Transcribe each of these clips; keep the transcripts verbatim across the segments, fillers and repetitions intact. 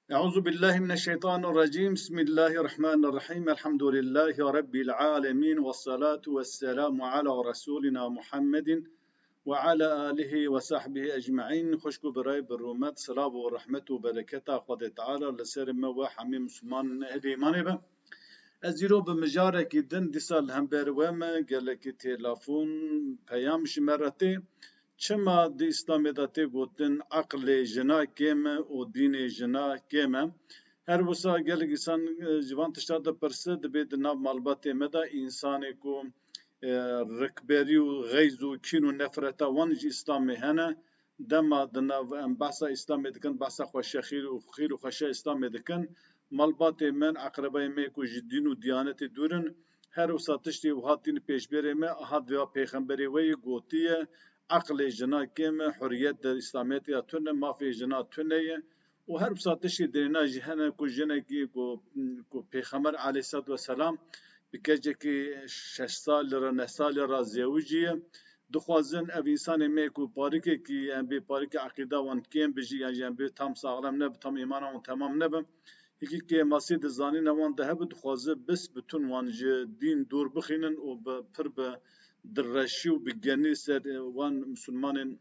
أعوذ بالله من الشيطان الرجيم. بسم الله الرحمن الرحيم. الحمد لله رب العالمين. والصلاة والسلام على رسولنا محمد وعلى آله وصحبه أجمعين. Xwişk û birayê bi rûmet, silav û rehmet û bereketa Xwedê Teala li ser me we hemî Mislimanên ehlê îmanê be. Ez îro bi mijarekî din dîsa li hember we me, gelekî telefon, peyam ji me re tê. Çima di Îslamê de tê gotin, eqlê jina kêm e û dînê jina kêm e? Her wisa gelek însan, e, ji van tişta dipirse, dibê di nav malbatê me de însanê ku, e, rikberî û xeyz û kîn û nefreta wan ji Îslamê hene, dema di nav em behsa Îslamê dikin, behsa xweşexîr û xîr û xweşa Îslamê dikin, malbatê min, eqrebayê me ku ji dîn û diyanetê dûr in, her wisa tiştê wiha tîn pêşberê me, aha diya pêxemberê we yê gotiye, eqlê jina kêm e, huriyet di Îslamiyetê ya tune, mafê jina tune ye û her wisa tiştê dirêna jî hene ku jinekî ku, ku Pêxember aleyhisselatu vesselam bi keçekî şeş salî re, neh salî re zewicî ye, dixwazin ev însanê me ku parikekî, em bê parikê eqîda wan kêm bi jî, yan jî em bê tam saxlem nebe, tam îmana wan temam nebe, hikî kêmasî di zanîna wan de hebe, dixwaze bis bi tun wan ji dîn dûr bixînin û bi, pir bi dilreşî û bi genî ser, e, wan misilmanên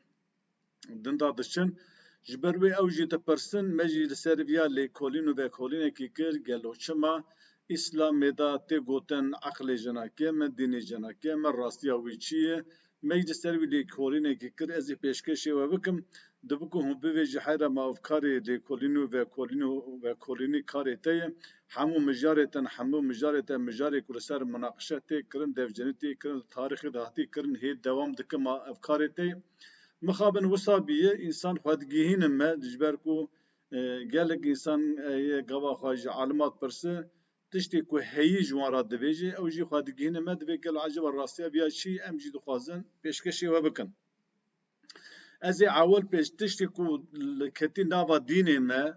din de diçin. Ji ber wê ew jî dipirsin, me jî li ser viya lêkolîn û vekolînekî kir, gelo çima Îslamê de tê gotin eqlê jina kêm e, dînê jina kêm e, rastiya wî çi ye? Me jî li ser wî lêkolînekî kir, ez ê pêşkêşê we bikim. Dibe ku hûn bivêjî heyra ma ev karê lêkolîn û vekolîn û vekolînî karê te ye. Hemû mijarê te, hemû mijarê te, mijarê ku li ser munaqeşe tê kirin, devcenî tê kirin, li tarîxê de hatî kirin, hê dewam dike ma ev karê te ye. Mixabin wisa bîye, însan xwe digihîne me, ji ber ku, e, gelek însan, e, yê gava xwe ji alima dipirse, tiştê ku heyî ji wan re dibêje, ew jî xwe digihîne me, divê gelo ecaba rastiya viya çi, em jî dixwazin pêşkêşê we bikin. Ez ê ewil pêş tiştê ku li ketî nava dînê me,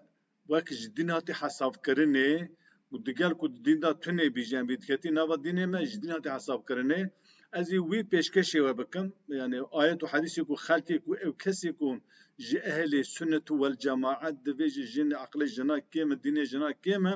wek ji dîn hatî hesabkirinê, û digel ku di dîn de tune bîje, em vê diketî nava dînê me, ji dîn hatî hesabkirinê, ez ê wî pêşkêşê we bikim. Yani ayet û hedîsê ku xelkê ku ew kesê ku ji ehlê sunnet û wel cemaet divê ji jin eqlê jina kêm e, dînê jina kêm e,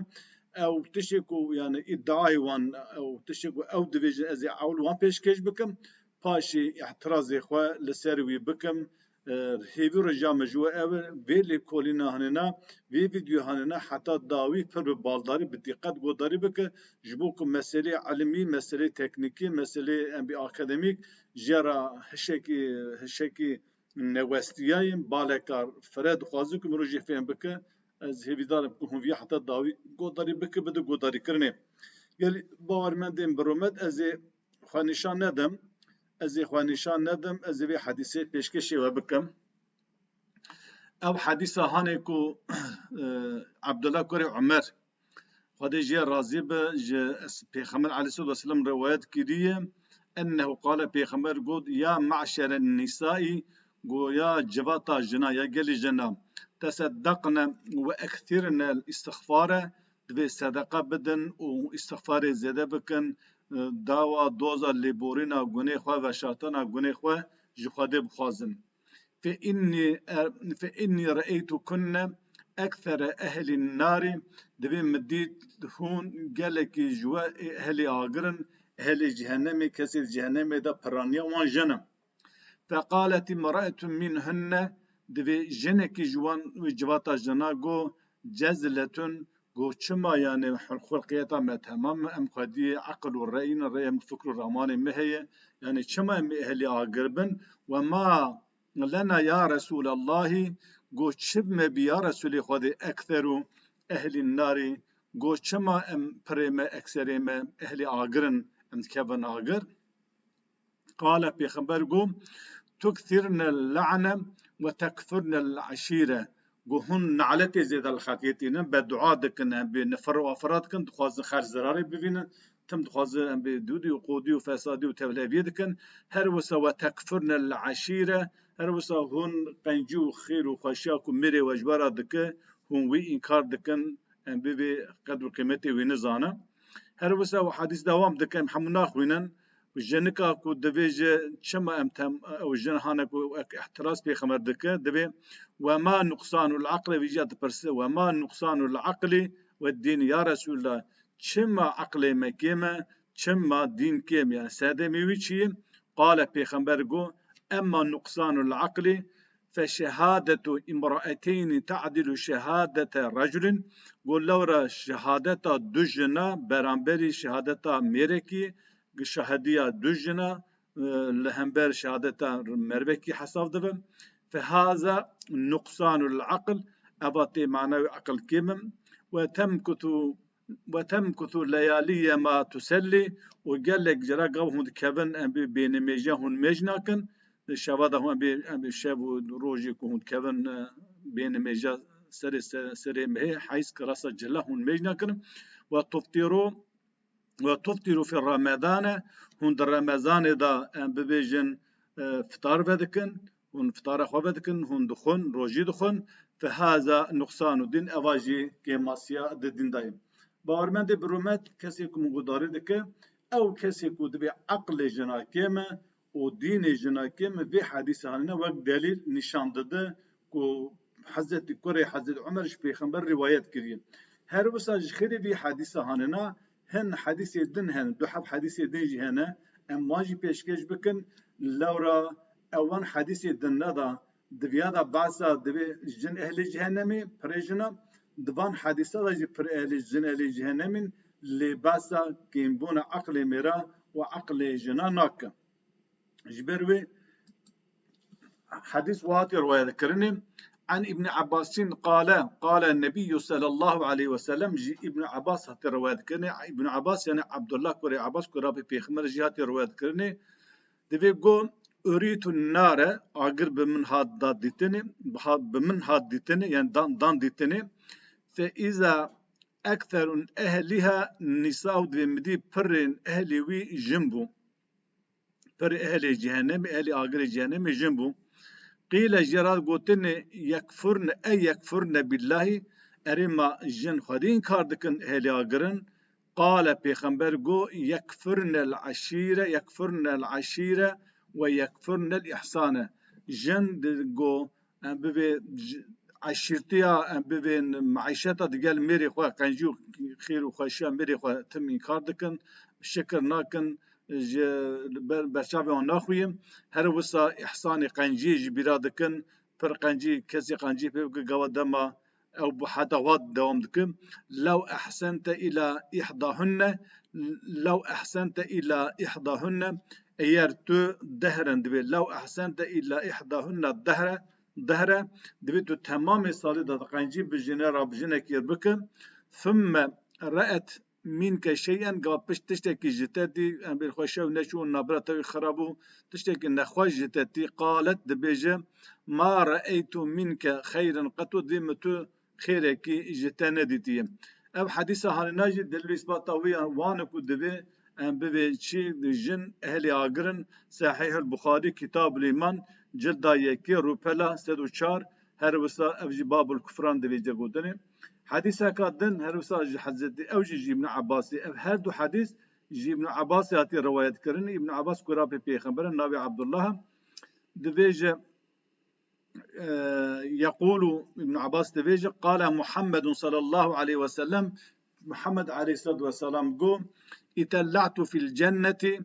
ew tiştê ku yani îdiayê wan, ew tiştê ku ew divêjin ez ê ewil wan pêşkêş bikim. Paşê îtirazê xwe li ser wî bikim. E, hêvî rica min ji we ew e, vê lêkolîna hinêna, vê vîdyoya hinêna heta dawî pir bi baldarî, bi dîqet godarî bike, ji bo ku meselê ilimî, meselê teknîkî, meselê em bê akademîk jê re hişekî, hişekî newestiyayên baleka fire dixwaze ku mirov jê fêm bike. Ez hêvîdar im ku hûn vî heta dawî godarî bike, bide godarîkirinê. Gelî bawermendên bi rûmet, ez ê xwe nîşan nedim, ez ê xwe nîşan nedim, ez ê vê hedîsê pêşkêşê we bikim. Ew hedîsa hanê ku, e, Abdullah kurê Umer, Xwedê jê razî be, ji Pêxember aleyhissalatu vesselam rewayet kiriye, ennehu qale, Pêxember got, ya me'şeren nisai, go ya civata jina, ya gelî jina, teseddaqne ve ekthirne îstixfare, divê sedeqa bidin û îstixfarê zêde bikin, e, dawa doza lêborîna gunê xwe, veşartina gunê xwe ji Xwedê bixwazin. Fe innî, e, fe innî re'eytukunne ekthera ehlin nari, divê min dît hûn gelekî ji we ehlê agir in, ehlê cehennemê, kesê di cehennemê de piraniya wan jin in. Feqalet imra'etun minhunne, divê jinekî ji wan wê civata jina got, cezletun, got, çima, yani, xulqiyeta me temam e, em xwediyê eqil û reyî ne, rey em fikr û ramanê me heye, yani, çima em ê ehlî agir bin? We ma lena ya Resûlallahî, got, çi bi me bî ya Resûlê Xwedê, ekseru ehlîn narî, got, çima em pirê me, ekserê me ehlî agir in, em dikevin agir? Qale, Pêxember got, tukthirne la'ne ve tekfurne eşîre. Got, hûn naletê zêde li xelkê tînin, beddua dikin, em bê nifir û afira dikin, dixwazin xelk zirarê bivînin, tim dixwazin em bê dûdî û qodî û fesadî û tevleviyê dikin. Her wisa ve tekfurne eşîre, her wisa hûn qencî û xêr û xweşiya ku mirê we ji we re dike, hûn wî înkar dikin, em bê vê qedr û qîmetê wî nizanin. Her wisa ve hedîs dewam dike, em hemû naxwînin. Jinika ku divê ji çima em tem, ew jin hane ku ek ihtiraz pêxemer dike, divê, "Wema nuqsanul aqli", vî jî dipirse, "Wema nuqsanul aqli ve din ya Resulullah?" Çima aqlê me kêm e, çima dîn kêm e? Yani sedemê wî çi ye? Qale, pêxember got, "Emma nuqsanul aqli fe şehadetu imraeteyni ta'dilu şehadete raculin." Got, lewra şehadeta du jina beramberî şehadeta mêrekî, şahediya du jina, e, li hember şehadeta mervekî hesab dibe. Fe haza nuqsanul aql, eva tê manawê aqil kêm in. Ve temkutu, ve temkutu leyaliye ma tuselli, û gelek cara gav hûn dikevin, em bê bênimêjiya hûn mêj nakin. Şeva da hûn em bê, em bê şev û rojê ku hûn dikevin, e, bênimêjiya serê, se-, serê mehê, heyz kirasa cila hûn mêj nakin. Ve tuftiru, ve tuftiru fi Ramedane, hûn di Remezanê de, em bibêjin, e, fitar vedikin, hûn fitara xwe vedikin, hûn dixwin, rojî dixwin, fe haza nuqsanu din, eva jî kêmasiya di din de ye. Bawermendê bi rûmet, kesê ku min guhdarî dike, ew kesê ku divê eqlê jina kêm e û dînê jina kêm e, vê hedîsa hanine wek delîl nîşan dide ku Hezretî kurê Hezretî Umer ji Pêxember rîwayet kiriye. Her wisa ji xêrê vî hedîsa hanina hin hedîsê din hene, du heb hedîsê din jî hene. Em wan jî pêşkêş bikin. Lewra ewan hedîsê din neda, di viya da behsa divê jin ehlê cehennemê, pirê jina, di van hedîsa da jî pir ehlê jin ehlê cehennemîn, lê behsa kêmbûna eqlê mêra û eqlê jina nake. Ji ber wê hedîs wiha hatiye riwayet kirinê. An Îbn Abbasîn qale, qale Nebiyyu sallallahu aleyhi ve sellem, ji Îbn Abbas hatiye riwayet kirinê. Îbn Abbas, yani Abdullah kurê Abbas, ku Rabê Pêxember jî hatiye riwayet kirinê. Divê got, "Urîtu nare", agir bi min hat da dîtinê, bi ha-, bi min hat dîtinê, yani dan, dan dîtinê. "Fe iza ekserun ehliha nisa", û divê min dî pirên ehlê wî jin bû. Pirê ehlê cehennemê, ehlê agirê cehennemê jin bû. Qîle, jê re gotinê, "Yekfurne, ey yekfurne billahî", erê ma jin Xwedê înkar dikin, ehlê agirin. Qale, pêxember got, "Yekfurnel eşîre, yekfurnel eşîre ve yekfurnel ihsane." Jin di go, em bivê j-, eşîrtiya, em bivê meîşeta digel mêrê xwe, qencî û xêr û xweşiya mêrê xwe tim înkar dikin, şikir nakin, ji ber-, berçavê wan naxuyin. Her wisa ihsanê qenciyê ji bîra dikin, pir qencî, kesê qencî pê bike, gava dema ew bi heta wat dewam dikim. "Lew ehsente ila ihdahunne, lew ehsente ila ihdahunne", eger tu dehrin divê, "Lew ehsente ila ihdahunne dehre, dehre", divê tu temamê salê de qencî bi jine re, bi jinekê bikin. "Thumme re'et minke şey'en", ga pişt tiştekî ji te dî, em bê xwe şew neçû, nabira te wî xirab bû, tiştekî nexweş ji te dî, qalet, dibêje, "Ma re'eytu minke xeyren qetu", dî min tu xêrekî ji te nedîtiye. Ev hedîsa hanina jî delîl û îsbata wî ya wan e ku divê em bivê çi jin ehlê agir in. Sehîhul Buxarî, Kitabul Îman, cilda yekê, rûpela sed û çar, her wisa ev jî Babul Kufran divê gotinê. Hedîseka din her wisa ji Hezretî, ew jî ji Îbn Abbasê. Ev her du hedîs ji Îbn Abbasê hatiye riwayet kirin. Îbn Abbas kurapê Pêxember e, navê Abdullah e. Divêje, e, yekulu, Îbn Abbas divêje, "Qala Muhammedun sallallahu aleyhi ve sellem", Muhammed aleyhissalatu vesselam got, "İtella'tu fil cenneti",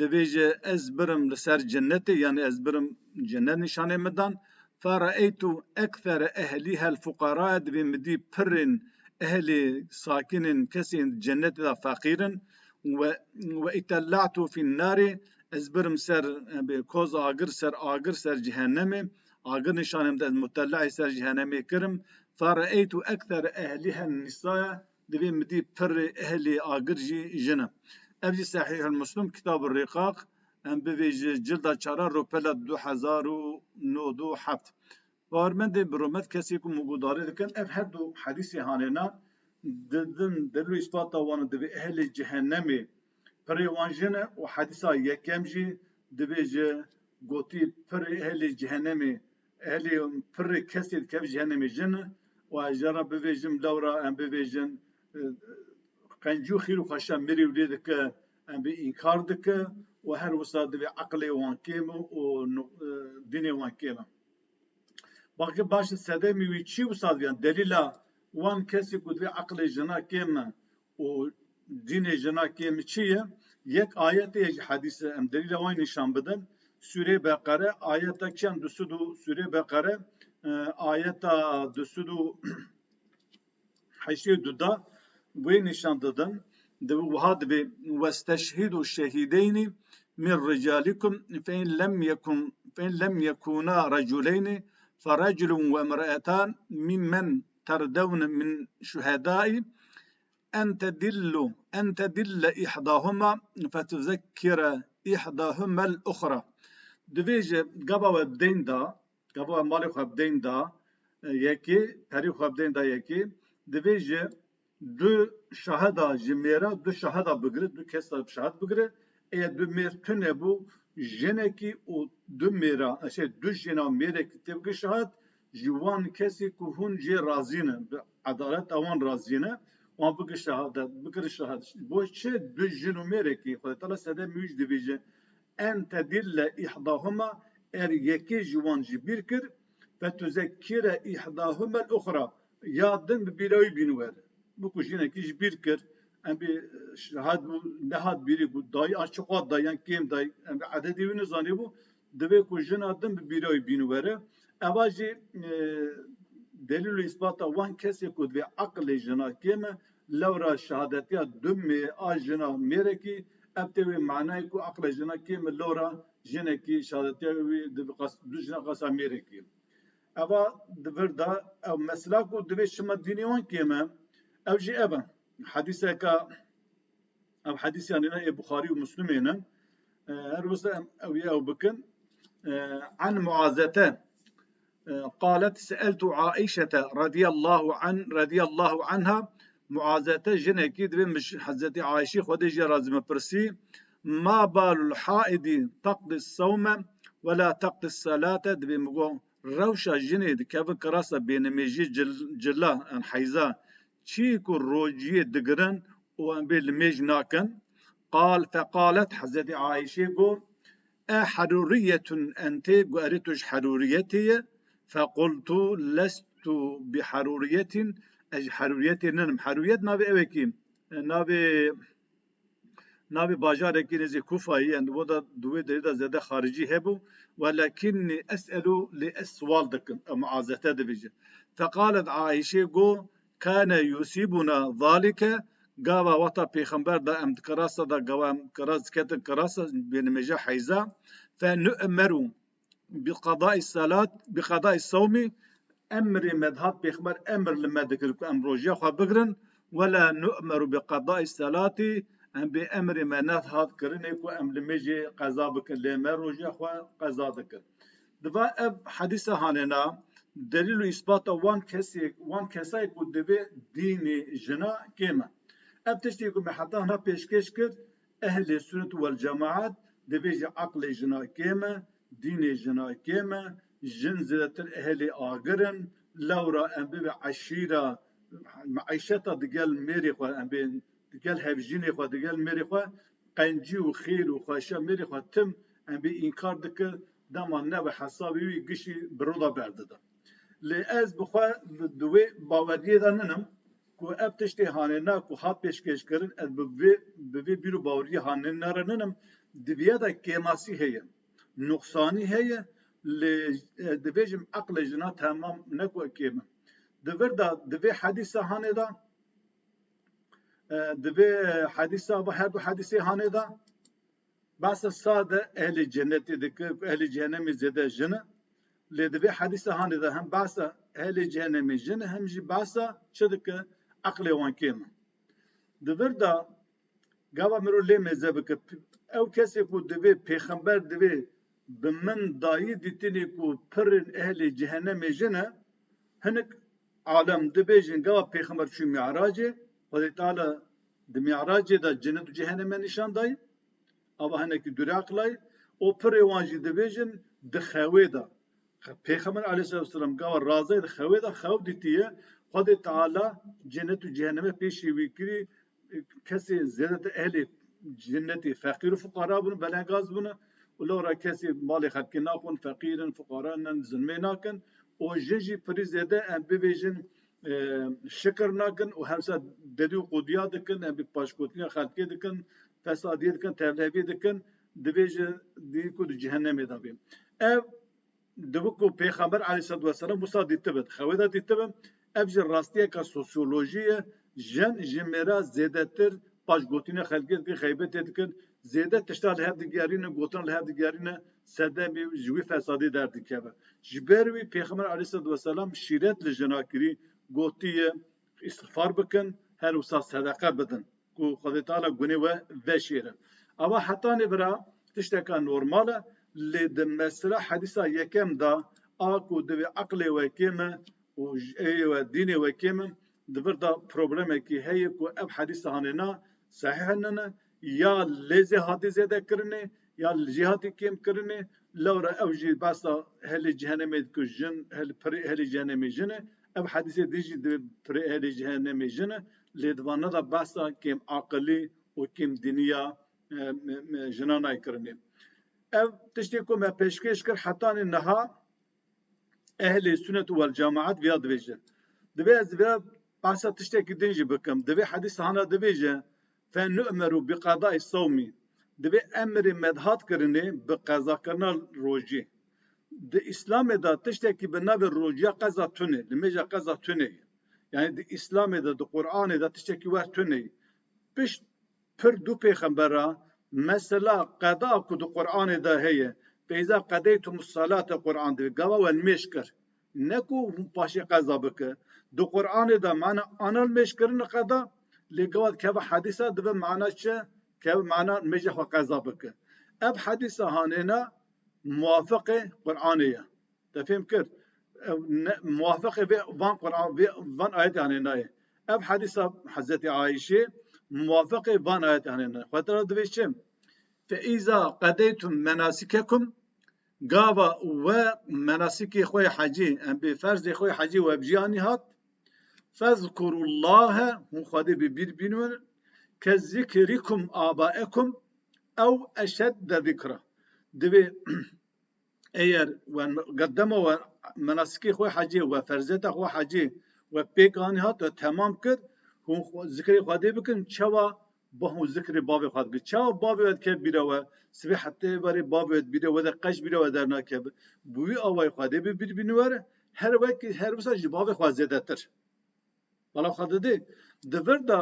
divêje ez birim li ser cennetê, yani ez birim cennet nîşanê min dan, "Fe re'eytu ekthera ehlihel fuqara", divê min dî pirên ehlê sakinên kesên cennetê de feqîr in, "Ve, ve itella'tu fin nari", ez birim ser, e, koz agir, ser agir, ser cehennemê, agir nîşanê min de ez mutella'ê ser cehennemê kirim, "Fe re'eytu ekthera ehlihen nisaya", divê min dî pirê ehlê agir jî jin e. Ev jî Sehîhul Muslim, Kitabur Riqaq, em bivê ji cilda çara, rûpela du hezar û nod û heft. Bawermendê bi rûmet, kesê ku min guhdarî dikin, ev her du hedîsê hanêna di din delîl û îsbata wan divê ehlê cehennemê pirê wan jin e û hedîsa yekem jî divê ji gotî pirê ehlê cehennemê, ehlê pirê kesê dikeve cehennemê jin e û ez jê re bivêjim, lewra em bivêjin, e, qencî û xîr û xweşa mirî wî lê dike, em bê înkar dike û her wisa divê eqlê wan kêm û, û nu-, e, dînê wan kêm e. Bakê baş e, sedemê wî çi wisa diyan? Delîla wan kesê ku divê eqlê jina kêm e û dînê jina kêm e çi ye? Yek ayetê ye ji hedîse em delîla wan nîşan bidin. Sûrê Beqere, ayeta çend? Du sed û, Sûrê Beqere, e, ayeta du sed û heştê û du da wê nîşan didin. Di wiha dibê: "Westeşhîdû şehîdeyni min ricalikum fe in lem yekun, fe in lem yekuna reculeyni fe reculun ve imraetan mimmen terdewne min şuhedai en tedillu, en tedille ihdahuma fe tuzekkire ihdahumel uxra." Divê ji gava we bi deyn da, gava we malê xwe bi deyn da, e, yekê, perî xwe bi deyn da yekê, divê ji du şahida ji mêra, du şahida bigire, du kesa şahid bigire. Eya du mêr tune bû, jinekî û du mêra, e, şey, du jina mêrekî tê bigire şahid, ji wan kesî ku hûn jê razî ne, bi edaleta wan razî ne, wan bigire şehadet, bigire şahid. Bo çi du jin û mêrekî? Xwedê Teala sedemê wî jî dibêje: "En tedille ihdahuma", er yekê ji wan ji bîr kir, "fetuzekkire ihdahumel uxra", ya din bi bîra wî bîn wer. Biku jinekî ji bîr kir, em bê şahid bû, nehat bîrî ku dayî a çiqat dayî yan kêm dayî, em bê ededê wî nizanî bû, divê ku jina din bi bîra wî bîn were. Eva jî, e, delîl û îspata wan kesê ku divê eqlê jina kêm e, lewra şehadetiya du mê a jina mêrekî, ev tê wê manayê ku eqlê jina kêm e, lewra jinekî şehadetiya wî di qas-, du jina qasa mêrekî. Eva di vir de ev mesela ku divê çima dînê wan kêm e, ev jî ev e. Hedîseka, ev hedîsyan ê Buxarî û Muslimê ne. E, her wisa em ew yê ew bikin. E, an Muazete, e, qalet: "Seeltu Aişete radiyallahu an, radiyallahu anha." Muazete jinekî divê min ji Hezretî Ayşê, Xwedê jê razî me, pirsî: "Ma balul haidi taqdi sawme ve la taqdi salate?" Divê min got, rewşa jinê dikevin kirasa bênimêjiyê cil-, cila, yan heyza, çi ku rojiyê digirin û em bê limêj nakin. Qal, feqalet, Hezretî Ayşê got, "E herûriyetun ente?" Got, "Erê tu ji herûriyetê ye?" Fequltu, "Lestu bi herûriyetin." Ez ji herûriyetê ninim. Herûriyet navê ew e kî, e, navê, navê bajarekî nêzî Kufayî, yani, bo da di wê derê de zêde xaricî hebû. "Welakinnî es'elu", lê ez siwal dikim, ew Muazete dibêje. Feqalet Ayşê got, "Kane yusîbuna zalike", gava wexta Pêxember da em di kirasa da, gava em kiras diketin kirasa, bênimêja heyza, "fe nu'meru bi qadai salat, bi qadai sawmi", emrê me dihat, Pêxember emr li me dikir ku em rojiya xwe bigirin, "we la nu'meru bi qadai salati", em bê emrê me nedihat kirinê ku em limêjê qeza bikin, lê me rojiya xwe qeza dikin. Diva ev hedîsa hanêna delîl û îspata wan kesê, wan kesayê ku divê dînê jina kêm e. Ev tiştê ku me heta hina pêşkêş kir, ehlê sunnet wel cemaat divê ji eqlê jina kêm e, dînê jina kêm e, jin zêdetir ehlê agir in, lewra em bibe eşîra, meîşeta digel mêrê xwe, em bê digel hevjînê xwe, digel mêrê xwe, qencî û xêr û xweşiya mêrê xwe tim em bê înkar dikir, dema nebe hesabê wî gişî bi roda berdide. Lê ez bi xwe di wê baweriyê de ninim ku ev tiştê hanêna ku hat pêşkêşkirin, ez bi vê, bi vê bîr û baweriyê hanêna re ninim, di vê de kêmasî heye, nuqsanî heye, lê, e, dibêjim eqlê jina temam ne ku kêm e. Di vir de, di vê hedîsa hanê de, e, di vê hedîsa, bi her du hedîsê hanê de, behsa sade ehlê cennetê dike, ku ehlê cehennemê zêde jin e. Lê di vê hedîsa hanê de hem behsa ehlê cehennemê jin e, hem jî behsa çi dike? Eqlê wan kêm e. Di vir de gava mirov lê mêze bike, ew kesê ku divê, Pêxember divê bi min dayî dîtinê ku pirên ehlê cehennemê jin e, hinek alem dibêjin, gava Pêxember çû Mi'racê, Xwedê Teala di Mi'racê de cennet û cehenneme nîşan dayî, ava hinekî dûrê eqlayî, û pirê wan jî dibêjin di xewê de. Pêxember aleyhisselatu vesselam gava razayê di xewê de xew dîtiye, Xwedê Teala cennet û cehenneme pêşî wî kirî, kesê zêdetir ehlê cinnetê feqîr û fuqara bûn, belengaz bûn û lewra kesî malê xelkê naxwin, feqîr in, fuqara in, zilmê nakin û jin jî pirî zêde em bibêjin, e, şikir nakin û hemsa dedî û qudiya dikin, em bi paşgotiniya xelkê dikin, fesadiyê dikin, tevliheviyê dikin, divê ji dî ku di cehennemê de bê. Ev dibi ku Pêxember aleyhisselatu vesselam wisa dîtibin, xewê de dîtibin, ev jî rastiyeke sosyolojî ye, jin ji mêra zêdetir paşgotina xelkê dikin, xeybetê dikin, zêde tişta li hev digerîne, gotina li hev digerîne, sedemê ji wî fesadê derdikeve. Ji ber wî Pêxember aleyhisselatu vesselam şîret li jina kirî, gotiye, îstixfar bikin, her wisa sedeqe bidin, ku Xwedê Teala gunê we veşêre. Ava hetanê bira tişteka normal e, lê di mesela hedîsa yekem de a ku divê eqlê we kêm e û j-, ê we dînê we kêm e, di vir de problemekî heye ku ev hedîsa hanêna sehîh nine, ya lê zê hatî zêde kirinê, ya li jêhatî kêm kirinê, lewra ew jî behsa helê cehenemê dike, jin, hel-, pirê helê cehenemê jin e. Ev hedîsê din jî di pirê helê cehenemê jin e, lê di vana de behsa kêm aqilî û kêm dîniya, e, me, me, jinan nayê kirinê. Ev tiştê ku me pêşkêş kir hetanî niha, ehlê sunnet wal cemaat viya dibêje. Divê ez viya behsa tiştekî din jî bikim. Divê hedîs hana dibêje, "Fe nu'meru bi qadai sawmi." Divê emrê me dihat kirinê bi qezakirina rojî. Di Îslamê de tiştekî bi navê rojiya qeza tune, limêja qeza tune ye. Yani di Îslamê de, di Qur'anê de tiştekî wer tune ye. Pişt pir du pêxembera, mesela qeda ku di Qur'anê de heye, "Feyza qedeytumus salate" Qur'an divê, gava we nimêj kir. Ne ku hûn paşê qeza bike. Di Qur'anê de mana ana nimêj kirin qeda, lê gava dikeve hedîsa dibe mana çi? Keve mana nimêja xwe qeza bike. Ev hedîsa hanêna muwafiqê Qur'anê ye. Te fêm kir? Ew ne, muwafiqê vê van Qur'an, vê van ayetê hanê nayê. Ev hedîsa Hezretî Ayşê muwafiqê van ayetê hanê nayê. Xwedê Teala divê çi? "Fe îza qedeytum menasikekum", gava we menasikê xwe yê hecî, em bê ferzê xwe yê hecî we bi jiyanî hat, "fezkurullahe", hûn Xwedê bi bîr bînin, "ke zikrikum abaekum ew eşedde zikra." Divê Eger we dema we menasikê xwe hecê, we ferzeta xwe hecê, we pêk anî hat, we temam kir, hûn xwe, zikrê Xwedê bikin, çawa ba hûn zikrê bavê xwe dikin. Çawa bavê we dike bîra we, sibê hetê berê bavê we dibîre, we de qeç bîra we dernakeve. Bi wî awayî Xwedê bi bîr bîni were, her wek, her wisa ji bavê xwe zêdetir. Bala xwe didê. Di vir de,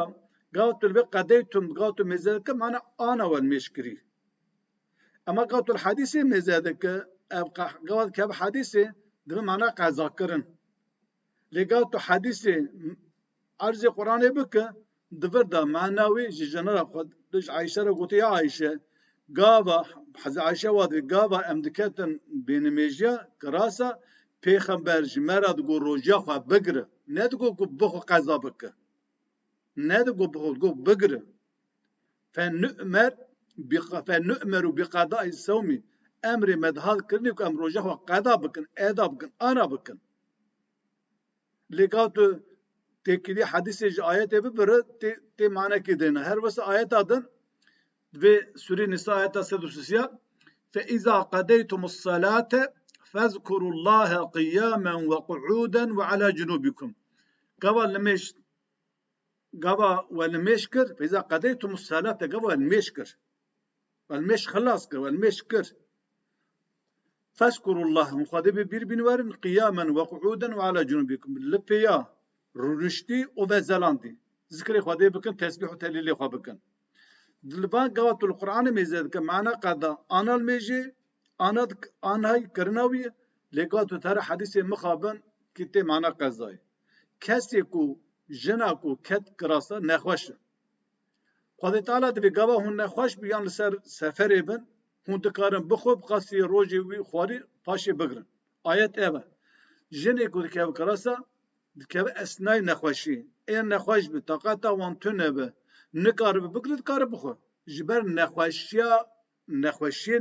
gav tu li vê qedeytum, gav tu mêze dike, mana ana we mêj kirî. Ema gav tu li hedîsê mêze dike, ev qe-, gav dike ev hedîsê, divê mana qeza kirin. Lê gav tu hedîsê erzê Qur'anê bike, di vir de mana wî ji jina re xwe, ji Ayşe re gotiye, "Ya Ayşe, gava, Hezretî Ayşe wa divê, gava em diketin bênimêjiya, kirasa, Pêxember ji me re digot rojiya xwe bigire. Nedigot ku bixwe qeza bike. Nedigot bixwe, digot bigire. Fe nu'mer bi, fe nu'meru bi qadai sewmî." Emrê me dihat kirinê ku em roja xwe qeda bikin, eda bikin, ana bikin. Lê ka tu têkilî hedîsê ji ayetê bibire, tê, tê manekê dêne. Her wisa ayeta din, vê Sûrê Nîsa ayeta sed û sisiya, "Fe îza qedeytumus salate fezkurullahe qiyamen ve qu'uden ve ala cunubikum." Gava limêj, gava we limêj kir, "Fe îza qedeytumus salate", gava we limêj kir. We limêj xilas kir, we limêj kir. "Fezkurullah", hûn Xwedê bi bîr bîn werin, "qiyamen ve qu'uden ve ala cunubikum." Li pêya, rûniştî û ve zelandî. Zikrê Xwedê bikin, tesbîh û telîlê xwe bikin. Di li van gava tu li Qur'anê mêze dike, mana qeda ana li mêjê, ana dik-, anhay kirina wî ye, lê gava tu tere hedîsê mixabin ki tê mana qezayê. Kesê ku, jina ku ket kirasa nexweş e. Xwedê Teala divê gava hûn nexweş bin yan li ser seferê bin, hûn dikarin bixwe, bi qasî rojê wî xwarî paşê bigirin. Ayet ev e. Jinê ku dikeve kirasa, dikeve esnayê nexweşî. Ê nexweş bi, taqeta wan tune bi, nikaribe bigire, dikare bixwe. Ji ber nexweşiya, nexweşiyê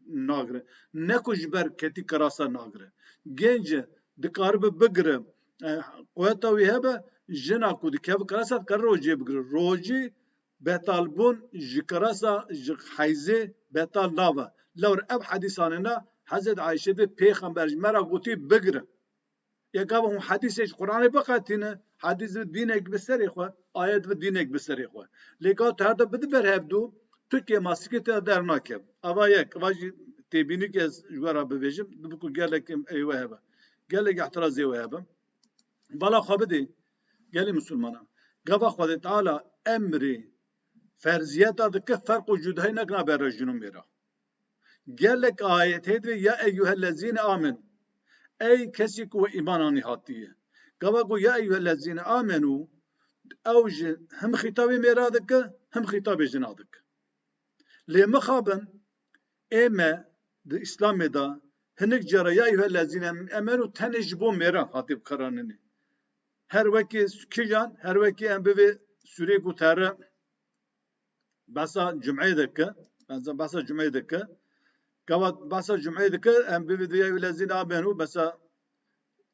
nagire. Ne ku ji ber ketî kirasa nagire. Genc e, dikaribe bigire. E, quweta wî hebe, jina ku dikeve kirasa dikare rojê bigire. Rojî betalbûn ji kirasa, ji heyzê betal nabe. Lewra ev hedîs anîne, Hezret Ayşe dibê Pêxember ji me re gotî bigirin. Ya gava hûn hedîsê ji Qur'anê biqetîne, hedîs bi dînek bi serê xwe, ayet bi dînek bi serê xwe. Lê gava tu her du bidî ber hevdû, tu kêmasîkê te dernakeve. Ava yek, ava jî têbînî ke ez ji we re bibêjim, dibe ku gelek eywe hebe. Gelek îhtirazê we hebe. Bala xwe bidê, gelê misilmana. Gava Xwedê Teala emrê ferziyeta dike, ferq û cudahî nekine bera jin û mêra. Gelek ayet heye dibê, "Ya eyyuhellezîne amenu." Ey kesî ku we îman anî hatiye. Gava ku "Ya eyyuhellezîne amenu", ew jî him xîtabê mêra dike, him xîtabê jina dike. Lê mixabin, ê me di Îslamê de hinek cara "Ya eyyuhellezîne amenu" tenê ji bo mêra hatiye bikaranînê. Her wekî kîjan, her wekî em bivê sûrê ku tere behsa cumeyê dike, behsa, behsa cumeyê dike. Gava behsa cumeyê dike, em bivê "Ya eyyuhellezîne amenu", behsa,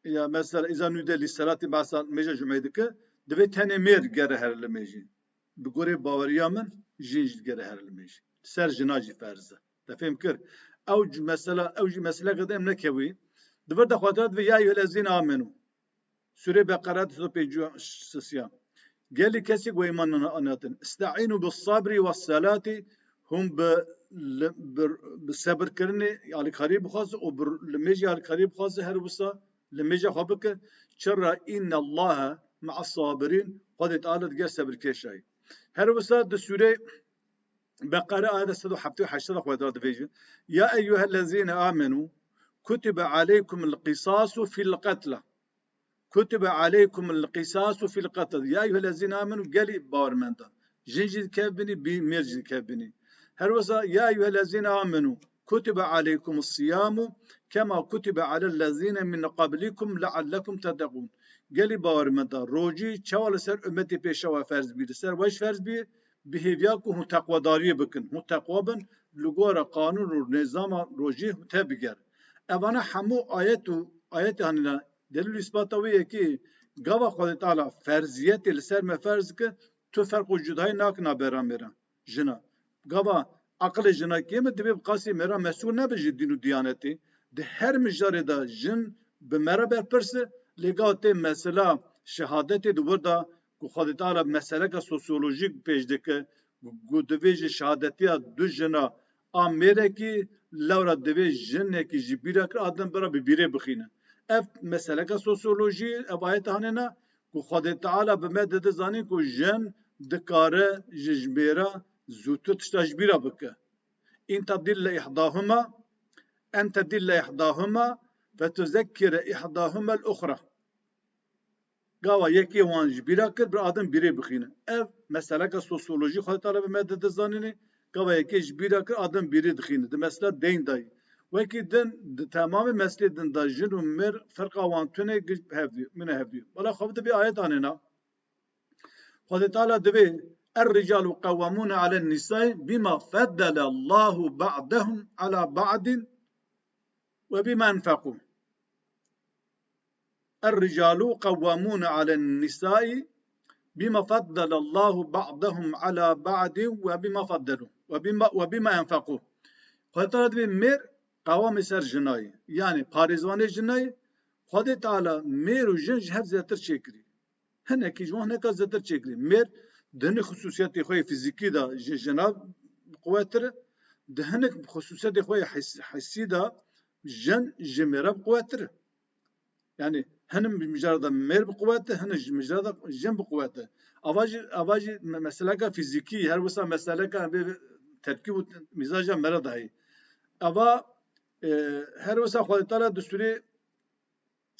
ya mesela "Îza nudiye lisselati", behsa mêja cumeyê dike, dibê tenê mêr gere here limêjî. Bi gorê baweriya min, jin jî digere here limêjî. Ser jina jî ferz e. Te fêm kir? Ew jî mesela, ew jî meseleke de em nekewî. Di vir de Xwedê dibê "Ya eyyuhellezîne amenu". Sûrê Beqere du sed û pêncî û sisiya. Gelî kesî ku îman anihatin. "Îsteînû bis sabrî wes selati", hûn bi, li, bi, bi sebirkirinê alîkarî bixwaze û bi limêjî alîkarî bixwaze, her wisa limêja xwe bike. Çira "Înnellahe me'as sabirîn", Xwedê Teala digel sebirkêşayî. Her wisa di sûrê Beqere ayet sed û heftê û heşt de Xwedê dibêje, "Ya eyyuhellezîne amenu, kutibe aleykumul qisasu fil qetla." Kutibe aleykumul qisasu fil qetl. Ya eyyuhellezîne amenu, gelî bawermenda. Jin jî dikevbinî, bî-, mêr jî dikevbinî. Her wisa, ya eyyuhellezîne amenu, kutibe aleykumus siyamu kema kutibe alellezîne min qablikum leallekum tettekûn. Gelî bawermenda, rojî çawa li ser ummetê pêşa we ferz bî, li ser we jî ferz bî, bi hêviya ku hûn teqwedariyê bikin, hûn teqwa bin, li gora qanûn û nîzama rojî hûn te biger. Evana hemû ayet û ayetê hanîna delîl û îsbata wê yekê, gava Xwedê Teala ferziyetê li ser me ferz dike, tu ferq û cudahî nakina bera mêra, jina. Gava aqilê jina kêm e, divê bi qasî mêra mesûl nebe ji dîn û diyanetê. Di her mijarê de jin bi me re berpirs e, lê gava tê mesela şehadetê di wir de ku Xwedê Teala meseleke sosyolojîk pêş dike, ku divê ji şehadetiya du jina a mêrekî, lewra divê jinekî ji bîra kir, a din bira bi bîrê bixîne. Ev meseleke sosyolojî, ev ayet hanêna ku Xwedê Teala bi me dide zanîn ku jin dikare ji, ji mêra zûtir tişta ji bîra bike. "En tedille ihdahuma, en tedille ihdahuma fetuzekkire ihdahumel uxra." Gava yekê wan ji bîra kir, bir a din bîrê bixîne. Ev meseleke sosyolojî Xwedê Teala bi me dide zanînê. Gava yekê ji bîra kir, a din bîrê dixîne. Di mesela deyn dayî. Wekî din, di temamê meslê din de jin û mêr ferqa wan tune giş hevdî, mine hevdî. Bala xwe bi ayet anêna. Xwedê Teala divê, "Er-ricalu qewwamûne alen nisai bima feddele Allahu ba'dehum ala ba'din ve bima enfeqû." "Er-ricalu qewwamûne alen nisai bima feddele Allahu ba'dehum ala ba'din ve bima feddelu ve bima, ve bima enfeqû." Xwedê Teala divê mêr qewamê ser jinayê. Yanî parêzvanê jinayê, Xwedê Teala mêr û jin ji hev zêdetir çêkirî. Hinekî ji wan hineka zêdetir çêkirî. Mêr di hinek xisûsiyetê xwe yê fîzîkî de ji jina bi quwettir e, di hinek xisûsiyetê xwe yê his-, hissî de jin ji mêra bi quwettir e. Yanî hinek mijara de mêr bi quwet e, hinek ji mijara de jin bi quwet e. Ava jî, ava jî me-, meseleka fîzîkî, her wisa meseleka vê terkîb û mîzaja me re de heye. Ava, e, her wisa Xwedê Teala di sûrê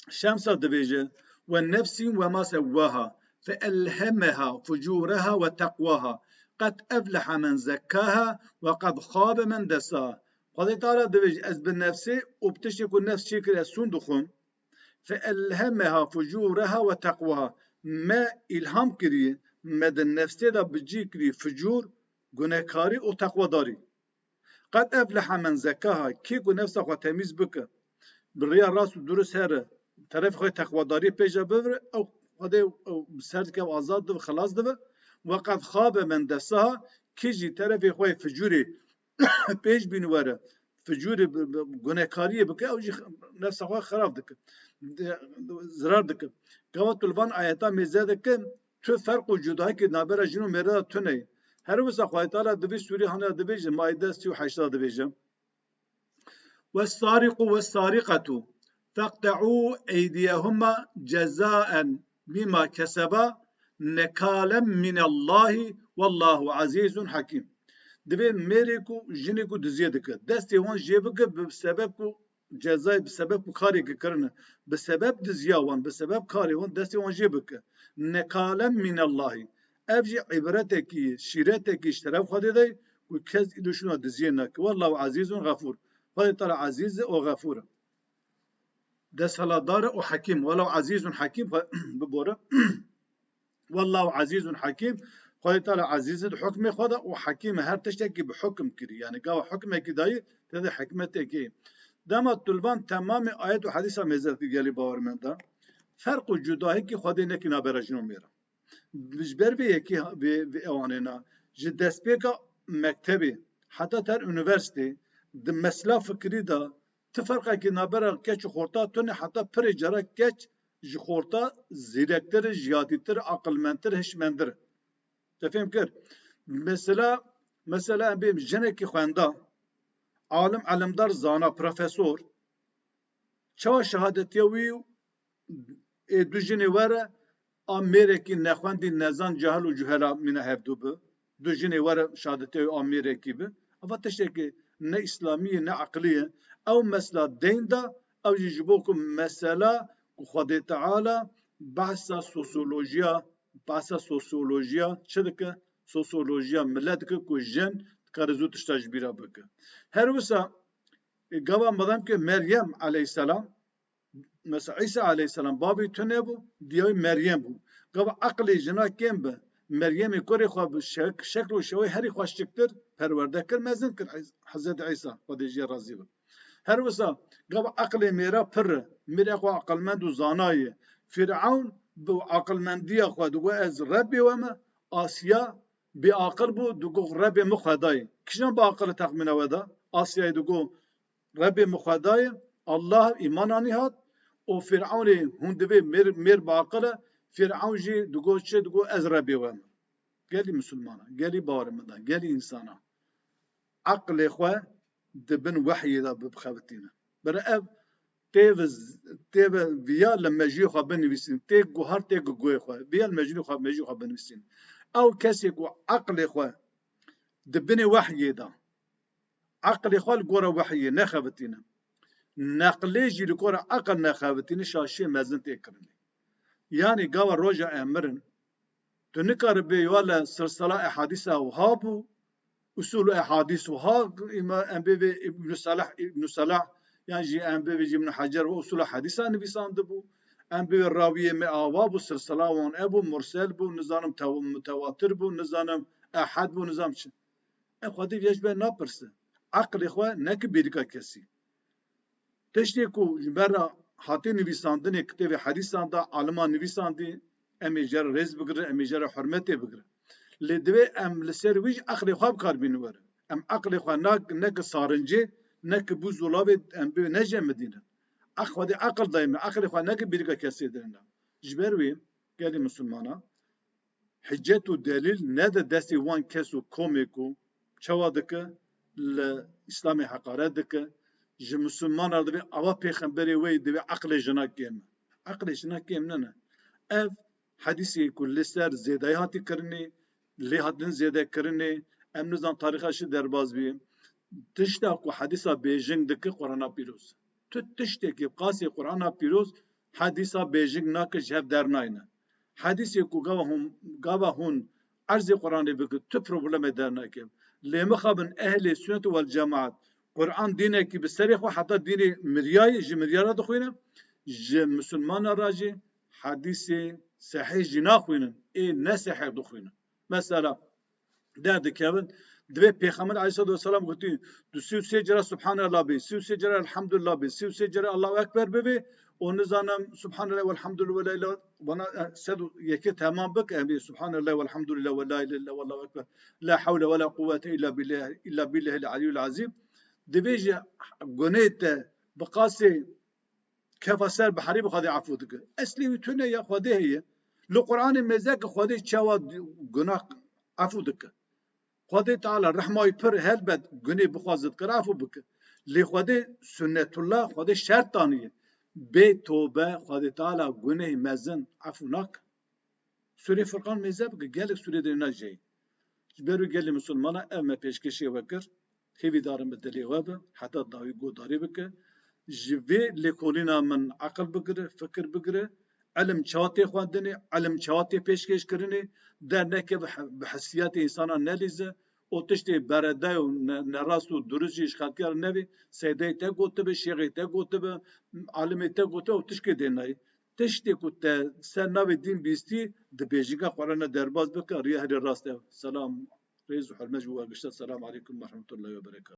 Şemsa dibêje, "Ve nefsin ve ma sewwaha, fe elhemeha fucureha ve teqwaha, qed efleha men zekkaha ve qed xabe men dessaha." Xwedê Teala dibêje, "Ez bi nefsê û bi tiştê ku nefs çêkir ez sûn dixwim. Fe elhemeha fucureha ve teqwaha." Me îlham kiriye, me di nefsê de bi cî kiriye fucûr, gunekarî û teqwedarî. "Qed efleha men zekkaha", kê ku nefsa xwe temîz bike, bi rêya rast û durust here, terefê xwe teqwedariyê pêşa bivire, ew Xwedê ew bi ser dike, ew azad dibe, xilas dibe. Ve qed xabe men dessaha, kî jî terefê xwe yê ficûrê pêş bîn were, ficûrê bi, bi, gunekariyê bike, ew jî nefsa xwe xerab dike. De, zirar dike. Gava tu li van ayeta mêze dike, tu ferq û cudahiyekî navbera jin û mêre de tune ye. Her wisa Xwedê Teala di vî sûrî hane dibêje, Maîde sî û heşt de dibêje. والسارق والسارقة فاقطعوا أيديهما جزاء بما كسبا نكالا من الله والله عزيز حكيم. Divê mêrê ku jinê ku diziyê dike, destê wan jê bike bi sebeb ku cezayê, bi sebeb ku karê ki kirine, bi sebeb diziya wan, bi sebeb karê wan destê wan jê bike. Nekalen minallahî. Ev jî îbretekî, şîretekî ji teref Xwedê de ye ku kes îdî şûna diziyê nake. Wallahu azîzun xefûr. Xwedê Teala ezîz e û xefûr e. Desthilatdar e û hekîm. Wallahu azîzun hekîm, xwe bibore. Wallahu azîzun hekîm. Xwedê Teala ezîz e di hukmê xwe de û hekîm e, her tiştekî bi hukm kirî. Yani gava hukmekî dayî, tê de hikmetekî. Dema tu li van temamê ayet û hedîsa mêze dikî, gelî bawermenda. Ferq û cudahiyekî Xwedê nekî navbera jin û mêra. Ji ber vê yekê vê, vê ewanê ne. Ji destpêka mektebê heta ter unîversîtê di mesela fikirî de ti ferqekî navbera keç û xorta tune, heta pirê cara keç ji xorta zîrektir, jiyatîtir, aqilmendtir, hişmendir. Te fêm kir? Mesela, mesela em bêm jinekî xwenda, alim, elimdar, zana, profesor, çawa şehadetiya wî ê du jinê were, a mêrekî nexwendî, nezan, cahil û cuhela mîna hevdu bi. Du jinê were şehadetiya wî a mêrekî bi. Eva tiştekî ne îslamî ye, ne eqlî ye. Ew mesela deyn da, ew jî ji bo ku mesela ku Xwedê Teala behsa sosyolojiya, behsa sosyolojiya çi dike? Sosyolojiya milet dike ku jin dikare zû tişta ji bîra bike. Her wisa, e, gava madem ki Meryem aleyhisselam, mesela Îsa aleyhisselam bavê tune bû, diya wî Meryem bû. Gava eqlê jina kêm bi, Meryemê kurê xwe bi şek-, şekl û şewê herî xweşiktir perwerde kir, mezin kir Îs-, Hezretî Îsa, Xwedê jê razî be. Her wisa, gava eqlê mêra pir e, mêrê xwe aqilmend û zana ye. Fîrewn bi aqilmendiya xwe digo ez Rebbê we me, Asiya bêaqil bû, digo Rebbê min Xwedayê. Kîjan bi aqil e texmîna we da? Asiyayê digo Rebbê min Xwedayê, Allah îman anî hat û Fîrewnê hûn divê mêr, mêr biaqil e, Fîrewn jî digo çi? Digo ez Rebbê we me. Gelî misilmana, gelî bawerê min da, gelî însana. Eqlê xwe di bin wehyê de bixebitîne. Bere ev tê ve, tê ve viya li mejiyê xwe binivîsîn, tê guhar, tê guhê xwe. Viya li mejiyê xwe, mejiyê xwe binivîsîn. Ew kesê ku eqlê xwe di binê wehyê de, eqlê xwe li gora wehyê nexebitîne, neqlê jî li gora eqil nexebitîne, şaşiyê mezin tê kirinê. Yanî gava roja em mirin, tu nikaribê ya li silsila ehadîsa wiha bû, usul ehadîs wiha, îma em bê vê Ibn Salah, Ibn Salah, yan jî em bê vê jî Ibn Hacer ve usul ehadîsa nivîsandibû, em bê vê rawiyê me ava bû, silsila wan e bû, mursel bû, nizanim tew-, mutewatir bû, nizanim ehad bû, nizam çi. Em Xwedê vê ji ber napirse. Eqlê xwe neke bêrîka kesî. Tiştê ku ji ber re hatê nivîsandinê kitêbê hedîsan de, aliman nivîsandî, em ê jê re rêz bigirin, em ê jê re hurmetê bigirin. Lê divê em li ser wî jî eqlê xwe bi kar bînin werin. Em eqlê xwe nak-, neke sarincê, neke bû zulavê em bê nejemidînin. Ex Xwedê eql dayê me, eqlê xwe neke bîrîka kesê dirinde. Ji ber wî gelî misilmana, hicet û delîl nede destê wan kes û komê ku çawa dike, li Îslamê heqaret dike, ji misilmanan re divê ava pêxemberê wê divê eqlê jina kêm e. Eqlê jina kêm nene. Ev hedîsê ku li ser zêdayî hatî kirinê, lê hatin zêde kirinê, em nizan tarîxa çi derbas bî. Tişta ku hedîsa bêjing dike Qur'ana pîroz. Tu tiştekî bi qasê Qur'ana pîroz hedîsa bêjing nake, ji hev dernayne. Hedîsê ku gava hûn, gava hûn erzê Qur'anê bike, tu problemê dernake. Lê mixabin ehlê sunnet û wel cemaat, Qur'an dînekî bi serê xwe heta dînê miryayê, ji miryara dixwîne, ji misilmana re jî hedîsê sehîh jî naxwînin, ê ne sehîh dixwînin. Mesela, derdikevin, divê Pêxember aleyhissalatu vesselam gotî, tu sî û sê cara Subhanallah bê, sî û sê cara Elhamdulillah bê, sî û sê cara Allahu Ekber bibê û nizanim Subhanallah velhamdülillah ve la ilahe, bana, e, sed û yekê temam bike, em bê Subhanallah velhamdülillah ve la ilahe illallah vallahu ekber. La havle ve la kuvvete illa billah, illa billahil aliyyul azim. Divê ji gunê te bi qasê kefa ser biherî bi Xwedê efû dike. Eslê wî tune ya Xwedê heye. Li Qur'anê mêze ke Xwedê çawa gunah efû dike. Xwedê Teala rehma wî pir helbet gunê bixwaze dikare efû bike. Lê Xwedê sunnetullah, Xwedê şert daniye. Bê tobe Xwedê Teala gunehê mezin efû nake. Sûrê Furqan mêze bike, gelek sûrê dinê najeyî. Ji ber wî gelê misilmana ev me pêşkêşê we kir. Hêvîdar im bi dilê we be, heta dawî guhdarî bike. Ji vê lêkolîna min eqil bigire, fikir bigire. Ilim çawa tê xwendinê, ilim çawa tê pêşkêşkirinê, derneke bi he-, bi hesiyatê însana nelîze. Û tiştê berede û ne-, nerast û durist jî ji xelkê re nevê. Seydeyê te gotibe, şêxê te gotibe, alimê te gotibe û tişkê dê nayê. Tiştê ku te ser navê dîn bîstî, di bêjinga xwe re ne derbas bike, riya herê rast e. Selam, rêz û hurmet ji bo we gişte. Selam aleykum ve rahmetullahi ve berekatuhu.